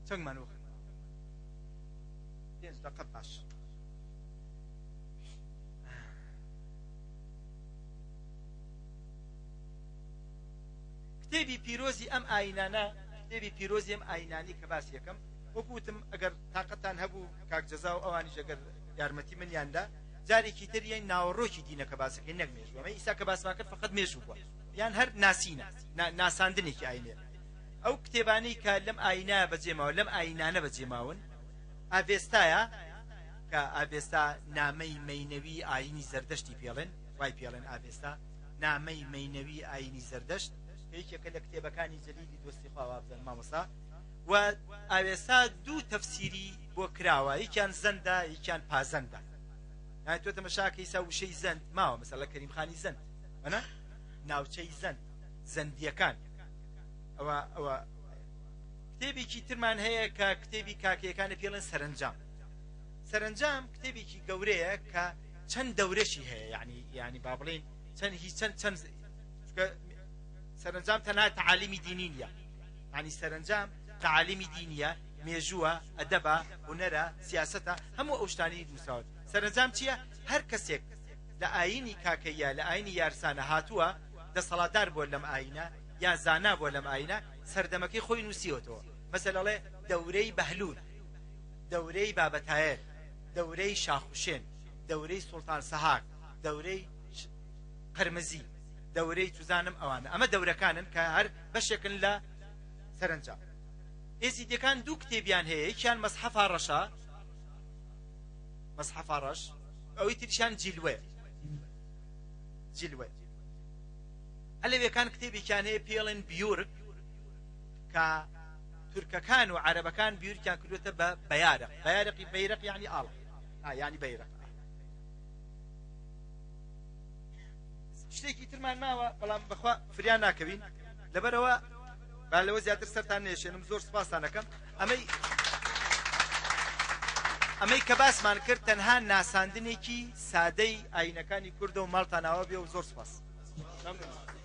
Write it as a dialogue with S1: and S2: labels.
S1: چەندمان وەخت؟ پێنج دەقە باش. کتێبی پیرۆزی ئەم ئاینانە کتێبی پیرۆزی ئەم ئاینانی کە باس یەکەم وەکو وتم ئەگەر تاقەتان هەبوو کاک جەزا و ئەوانیش ئەگەر یارمەتی منیان دا جارێکی تر یەین ناوەڕۆکی دینەکە باسەکەین نەک مێژوو ئەمە ئیسا کە باسمان کرد فقط مێژوو بووە یان هەر ناسینە ناساندنێکی ئاینێ ئەو کتێبانەی کە لەم ئاینە بەجێماوە لەم ئاینانە بەجێماون ئاڤێستایە کە ئاڤێستا نامەی مەینەوی ئاینی زەردەشتی پێڵێن وای پێڵێن ئاڤێستا نامەی مەینەوی ئاینی زەردەشت کە یەکێکە لە کتێبەکانی جەلیلی دۆستی خوا وابزانم مامۆستا و ئاوێستا دوو تەفسیری بۆ کراوە یەکیان زەندە یەکیان پازەندە یانی تۆ تەمەشاکەی سا وشەی زەند ماوە مەسەلە کەریم خانی زەند وەنە ناوچەی زەند زەندیەکان ئەوە ئەوە کتێبێکی ترمان هەیە کە کتێبی کاکەیەکانە پێڵێن سەرنجام سەرنجام کتێبێکی گەورەیە کە چەند دەورەشی هەیە یعنی یعنی با بڵین چەند هی چەند چەند سەرنجام تەنها تعالیمی دینی نییە یعنی سەرنجام تعالیمی دینیە مێژووە ئەدەبە هونەرە سیاسەتە هەموو ئەو شتانەی نووسراون سەرنجام چییە هەر کەسێک لە ئایینی کاکەییە لە ئایینی یارسانە هاتووە دەسەڵاتدار بووە لەم ئایینە یا زانا بووە لەم ئایینە سەردەمەکەی خۆی نووسیوەتەوە مەسەل ئەڵێ دەورەی بەهلول دەورەی بابەتایەر دەورەی شاخوشێن دەورەی سوڵتان سەهاک دەورەی قرمزی دەورەی چوزانم ئەوانە ئەمە دەورەکانن کە هەر بەشێکن لە سەرنجام ئێزیدیەکان دوو کتێبیان هەیە یەکیان مەسحەفا ڕەشە مەسحەفا ڕەش ئەوی تریشان جیلوەیە جیلوەیە عەلەویەکان کتێبێکیان هەیە پێڵێن بیورک کە تورکەکان و عەرەبەکان بیورکیان کردوێتە بە بەیارق بەیارقی بەیرق یعنی ئاڵ یعنی بەیرق شتێکی ترمان ماوە بەڵام بەخوا فریا ناکەوین لەبەرەوە با لەوە زیاتر سەرتان نێشێنم زۆر سپاستان ئەکەم ئەمەی ئەمەی کە باسمان کرد تەنها ناساندنێکی سادەی ئاینەکانی کوردە و ماڵتان ئاوا بێ و زۆر سپاس. ممنون.